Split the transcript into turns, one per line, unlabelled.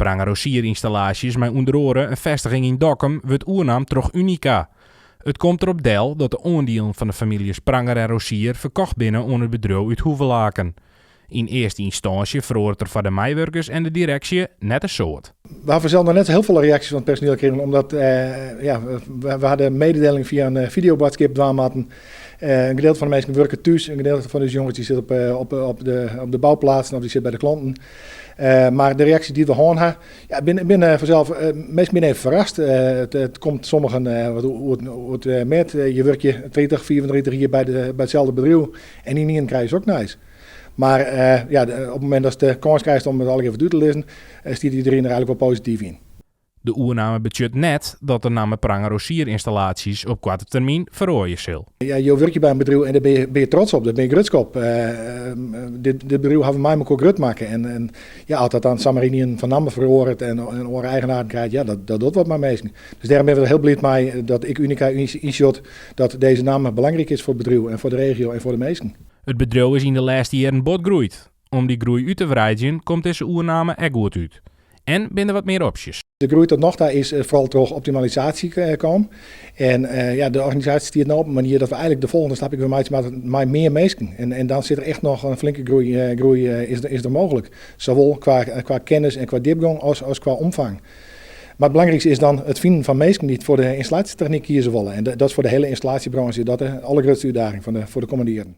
Pranger Rosier Ynstallaasjes mei ûnder oare in festiging yn Dokkum wurdt oernaam troch Unica. It komt derop del dat de oandielen fan de famyljes Pranger en Rosier ferkocht binne oan it bedriuw út Hoevelaken. Yn earste ynstânsje feroaret der foar de meiwurkers en de direksje net in soad.
We hawwe sels noch net hiel folle reaksjes fan it personiel krigen, omdat ja, we hawwe de mededeling fia in fideoboadskip dwaan moatten. In gedeelte fan de minsken wurket thús, in gedeelte fan ús jonges dy sit op, op, de, op de bouplaatsen of dy sit by de klanten. Mar de reaksjes dy't we hân ha, ja, binne, binne fansels, minsken binne even ferrast. It komt sommigen wat oer it mêd. Je wurkje 30, 35 jier by, de, by itselde bedriuw en ynienen krije je sok nijs. Mar ja, op it momint datst de kâns krijst om it allegear wat út te lizzen, stiet iderien der eigenlik wol posityf yn.
De oername betsjut net dat de namme Pranger Rosier Ynstallaasjes op koarte termyn feroarje sil.
Ja, jo wurkje by in bedriuw en dêr binne je, binne je trots op, dêr binne je grutsk op. Dit, dit bedriuw hawwe we mei mekoar grut makke. En, en ja, as dat dan samar ynienen fan namme feroaret en in oare eigenaren krijt, ja, dat, dat docht wat mei minsken. Dus dêrom binne we der hiel bliid mei dat ek Unica ynsjocht dat dizze namme belangryk is foar it bedriuw en foar de regio en foar de minsken.
It bedriuw is yn de lêste jierren bot groeid. Om dy groei út te wreidzjen komt dizze oername ek goed út. En binne der wat mear opsjes.
De groei tot noch ta is foaral troch optimalisaasje kaam. En ja, de organisaasje stiet no op in manier dat we eigenlik de folgjende stap ek wer meitsje moatte mei mear minsken. En, en dan sit der echt noch in flinke groei, groei is, is der mooglik. Sawol kwa, kwa kennis en kwa djipgong as, as kwa omfang. Mar it belangrykste is dan it finen fan minsken dy't foar de ynstallaasjetechnyk kieze wolle. En dat is foar de hiele ynstallaasjebransje dat de allergrutste útdaging fan de, foar de kommende jierren.